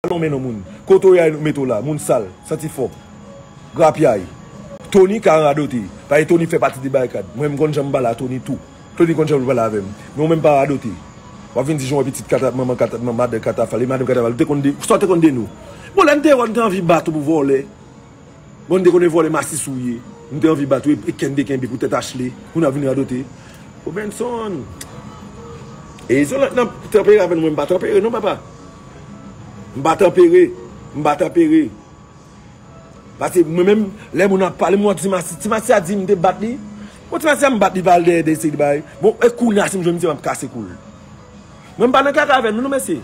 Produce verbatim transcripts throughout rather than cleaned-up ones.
nonmen non moun. Kote w ye a, nou mete w la. Moun sal, santi fò. Grapyay. Tony ka radote. Paske Tony fè pati de Barikad. Mwen, m konn jan m pale a Tony tou. Tony konn jan m pale avè m. Men ou menm pa radote. W ap vin di jan w pitit kata, manman kata, manman madan katafal. E madan katafal, ou te konn de, sa w te konn de nou. Bon, lè n te wè, n te anvi bat ou pou vòlè. Bon, n te konnen vòlè masisi w ye. M te anvi bat ou e, e kenbe kenbe pou tèt Ashley. Ou nan vin radote. Robenson. E Izolan nan tanpere avè nou, mwen m pa tanpere non, papa. M pa tanpere. M pa tanpere. Paske mwen menm, lè moun ap pale, m wè Ti Masi, Ti Masi a di m te bat li. Bon, Ti Masi a m bat li pa al dèyè de seri de bagay. Bon, e kounye a, si m jwenn misye, m ap kase kou l. Mwen m pa nan kaka avè nou, non, mesye.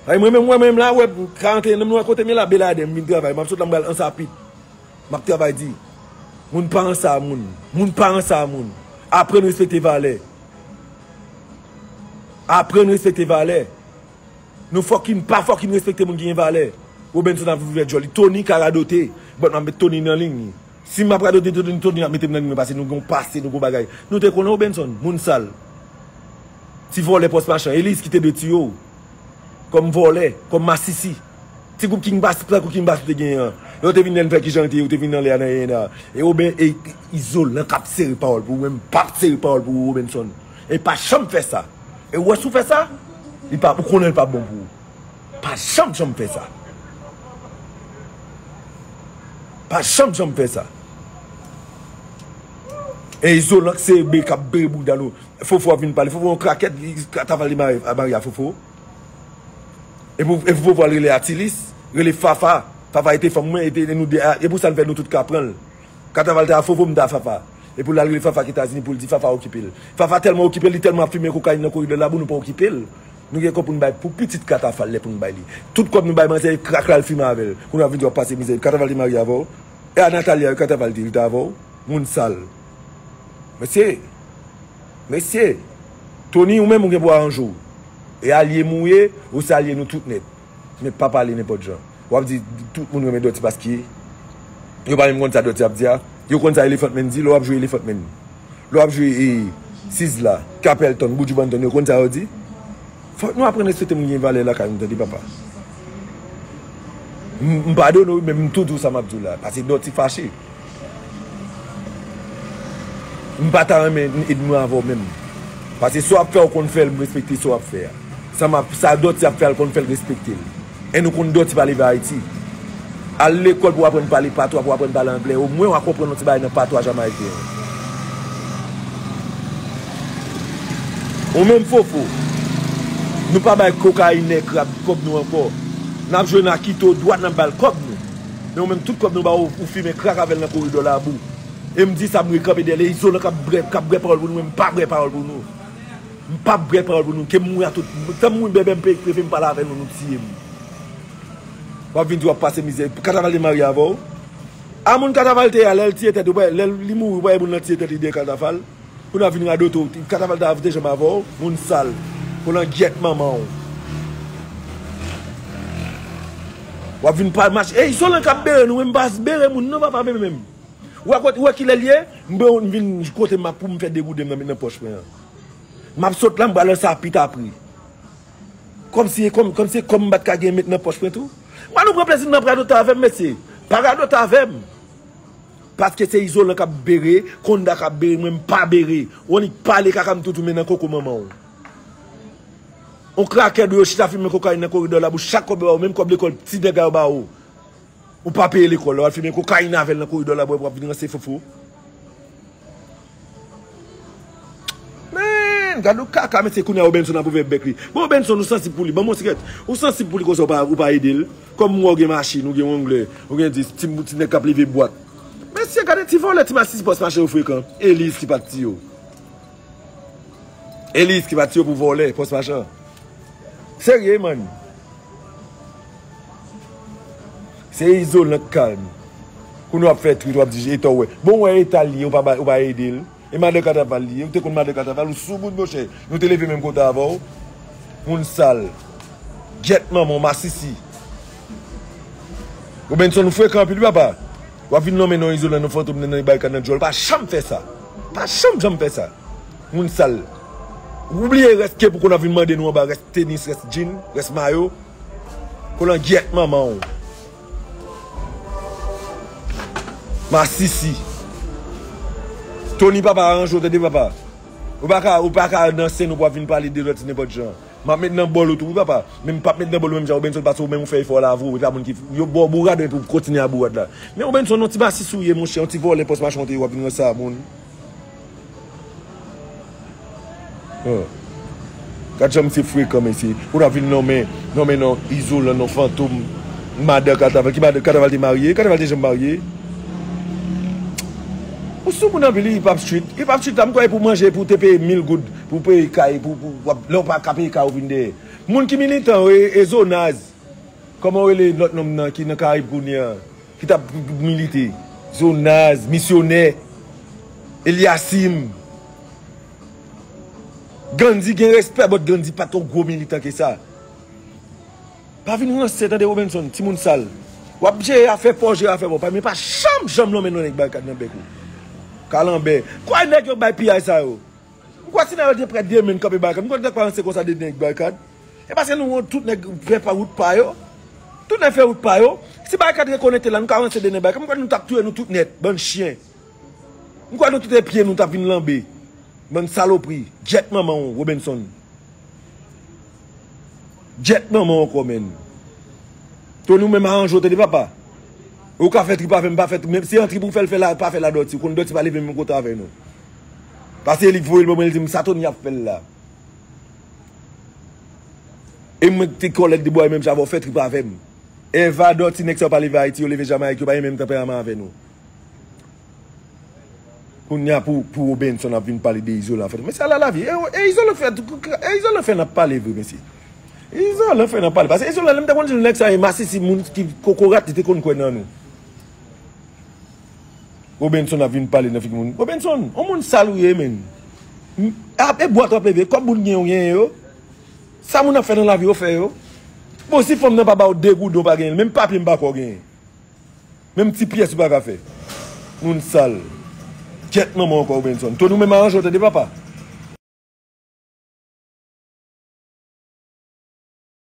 Ay, mwen menm, mwen menm la, wè, karannteyen an, nou wè kote m ye la, Beladè, m vin travay. M ap sot la, m pral Ansapit. M ap travay di. Moun pa ansa moun. Moun pa ansa moun. Aprann respekte valè. Aprann respekte valè. Nou fucking, pa fucking respekte moun ki gen valè. Robenson ap ouvè djòl li. Tony ka radote. But m ap met Tony nan liy li. Si m ap radote Tony, Tony ap mete m nan liy mwen, paske nou gon pase, nou gon bagay. Nou te konnen Robenson, moun sal. Ti vòlè pòs machan. Eliz ki te dwe tiye w. Kòm vòlè, kòm masisi. Ti gwoup King Bass, tankou King Bass ou te genyen an. Lè w te vin lè n fè kijan l te ye, ou te vin nan lè a nan ena. E Roben, e Izolan k ap sere pawòl pou ou, men m p ap sere pawòl pou ou, Robenson. E pa janm fè sa. E ou wè si w fè sa, li pa, ou konnen l pa bon pou ou. Pa janm, janm fè sa. Pa janm, janm fè sa. E Izolan k sere be, k ap bere bouda nou. Fofo ap vin pale. Fofo yon krakèt, Katafal li mare, mare a Fofo. E pou, e pou Fofo al rele Atilis, rele Fafa. Fafa ete fanm mwen, ete nou de, e pou sa l fè nou tout ka pran l. Katafal te a Fofo, m te a Fafa. E pou l al rele Fafa k Etazini pou l di Fafa okipe l. Fafa tèlman okipe l, li tèlman ap fimen kokayin nan koridò la, pou nou pa okipe l. Nou gen kòb pou n bay pou pitit Katafal lè pou n bay li. Tout kòb nou bay manzè, krak la l fimen avè l. Kounye a vin di w ap pase mizè. Katafal te marye avè w? E a Natalia, Katafal te, li te avè w? Moun sal. Mesye, mesye, Tony, ou menm ou gen pou aranje w. E alye m ou ye, ou se alye nou tout nèt. Men pa pale nenpòt jan. W ap di tout moun renmen dòti paske yo pa menm konn sa dòti ap di a. Yo konn sa Elephant Man di, lè w ap jwe Elephant Man. Lè w ap jwe, e, Sizzla, Capleton, Buju Banton, yo konn sa yo di. Fòk nou aprann respekte moun ki gen valè lakay nou, tande papa. M, m padone w, men m tou di w sa m ap di w la. Paske dòti fache. M pa ta renmen enmi avè w menm. Paske sa w ap fè, ou konn fè l, m respekte sa w ap fè a. Sa m ap, sa dòti ap fè a, l konn fè l, respekte l. E nou konn dòti pa leve Ayiti. Al lekòl pou w aprann pale patwa, pou w aprann pale anglè. Omwen w a konprann yon ti bagay nan patwa jamayiken an. Ou menm Fofo, nou pa bay kokayinè krab kòb nou ankò. N ap jwe Nakito dwat, n ap ba l kòb nou. Men ou menm tout kòb nou ba w, ou fimen krak avè l nan koridò Labou. E m di sa, m rekanpe dèyè l. E Izolan k ap brè, k ap brè pawòl pou nou, men m pa brè pawòl pou nou. M p ap brè pawòl pou nou. Ke m mouri a tout. Tan m mouri bèbè, m pe-, prefere m pale avè nou, nou tiye m. W ap vin di w ap pase mizè. Katafal te marye avè w? A moun Katafal te ye a, lè l tiye tèt, ou pa, lè li mouri, ou pa wè moun nan tiye tèt li dèyè Katafal? Kounye a vin radote w. Katafal ta avote janm avè w, moun sal. Kolangyèt manman w. W ap vin pa mache. Ey, Izolan k ap bere nou, men m pa bere moun, non, papa, men menm. Ou wè kote, ou wè kilè l ye? M bere w, m vin kote m ap pou m fè degouden m nan, nan pòch mwen an. M ap sot la, m pral Ansapit apre. Kòmsi, kòm, kòmsi kòm m pa t ka gen met nan pòch mwen tou. Mwen nou pran plezi n ap radote avè m, mesye. Pa radote avè m. Paske se Izolan k ap bere, Konda k ap bere, mwen m pa bere. Ou annik pale kaka m toutou men nan koko manman w. On krakè dwe yo chita fimen kokayin nan koridò Labou, chak kòb yo ba ou, menm kòb lekòl ti nèg la yo ba ou. Ou pa peye lekòl, w al fimen kokayin avè l nan koridò Labou, w ap vin ranse Fofo. Men, gad yon kaka, mesye, kounye a Robenson ap ouvè bèk li. Bon, Robenson, ou sansib pou li. Ban m yon sigarèt. Ou sansib pou li konsa, ou pa, ou pa ede l. Kòm m wè w gen machin, ou gen Wrangler, ou gen dis, ti, ti nèg k ap leve bwat. Mesye, gade ti vòlè, ti masisi pòs machan yo frekan. Eliz ki pa t tiye w. Eliz ki pa t tiye w pou vòlè, pòs machan. Serye, man. Se Izolan k kalm. Kounye w ap fè twit, w ap di eta w wè. Bon, w wè eta l ye, ou pa ba, ou pa ede l. E madan Katafal li ye, ou te konn madan Katafal, ou sou bout monchè. Nou te leve menm kote avè w. Moun sal. Gyèt manman w, masisi. Robenson, ou frekan anpil, wi, papa. W ap vin nonmen non Izolan, non Fantom, nan, nan Barikad, nan djòl. Pa janm fè sa. Pa janm, janm fè sa. Moun sal. Ou bliye rès ke pou konn ap vin mande nou anba, rès tenis, rès jean, rès mayo. Kolangyèt manman w. Masisi. Tony papa, aranje w tande papa. Ou pa ka, ou pa ka nan sen nou pou ap vin pale de lòt nenpòt jan. M ap met nan bòl ou tou wi papa. Men m p ap met nan bòl ou menm jan Robenson, paske ou menm ou fè efò la avou, e pa moun ki yo ba w bourad epi w kontinye a bourad la. Men Robenson, yon ti masisi w ye monchè, yon ti vòlè pòs machann w te ye, w ap vin ranse a moun. Oh. Gad jan misye frekan mesye. Ou ta vin nonmen, nonmen non Izolan, non Fantom, madan Kadaval. Ki madan Kadaval te marye? Kadaval te janm marye? Ou sou moun anpil, Hip Hop Street. Hip Hop Street la, m kwè pou manje, pou te peye mil goud, pou peye kay, pou, pou, w ap, lè w pa ka peye kay, ou vin dèyè. Moun ki militan yo, e, e Zonaz. Kòman w rele lòt nonm nan ki nan Karayib kounye a? Ki t ap milite? Zonaz, misyonè, Eliasim. Gandhi gen respè, but Gandhi pa t yon gwo militan ke sa. Pa vin ranse, tande Robenson, timoun sal. W ap jere afè pa w, jere afè pa w, men pa janm, janm nonmen non nèg Barikad nan bèk ou. Kalanbè. Kwa nèg yo bay piyay sa yo? M kwè si nèg yo te prè de men kanpe Barikad, m kwè nou t ap ranse konsa de nèg Barikad. E paske nou wont tout nèg fè pa wout pa yo. Tout nèg fè wout pa yo. Si Barikad rekonekte la, nou ka ranse de nèg Barikad. M kwè nou t ap touye nou tout nèt, bann chen. M kwè nou tout e pye nou t ap vin lanbe. Bann salopri. Djèt manman w, Robenson. Djèt manman w ankò, menn. Tony, ou menm aranje w tande papa. Ou ka fè trip avè m, pa fè trip. Menm si se yon trip ou fè l fè la, pa fè la Dòti. Ou konn Dòti pa leve menm kote avè nou. Paske li voye l ban mwen, li di m sa Tony ap fè l la. E mwen ki te kòlèg de bwa menm jan avè w, fè trip avè m. Eva, Dòti, nèg sa yo pa leve Ayiti, yo leve Jamayik, yo pa gen menm tanperaman avè nou. Kounye a pou, pou Robenson ap vin pale de Izolan, fè, mesye, ala lavi. E, e Izolan fè, e Izolan fè n ap pale vre, mesye. Izolan fè n ap pale. Paske Izolan, lè m te konn di l nèg sa e masisi, moun ki kokorat, li te konn kwè nan nou. Robenson ap vin pale nan figi moun. Robenson, on moun sal ou ye, menn. M, ap, e bwat w ap leve, kòb moun gen yo, genyen yo. Sa moun ap fè nan lavi yo, fè yo. Bon, si fanm nan pa ba w de goud, ou pa genyen l. Menm papye m pa kwè w genyen. Menm ti pyès ou pa ka fè. Moun sal. Djèt manman w ankò, Robenson. Tony, ou menm aranje w tande papa.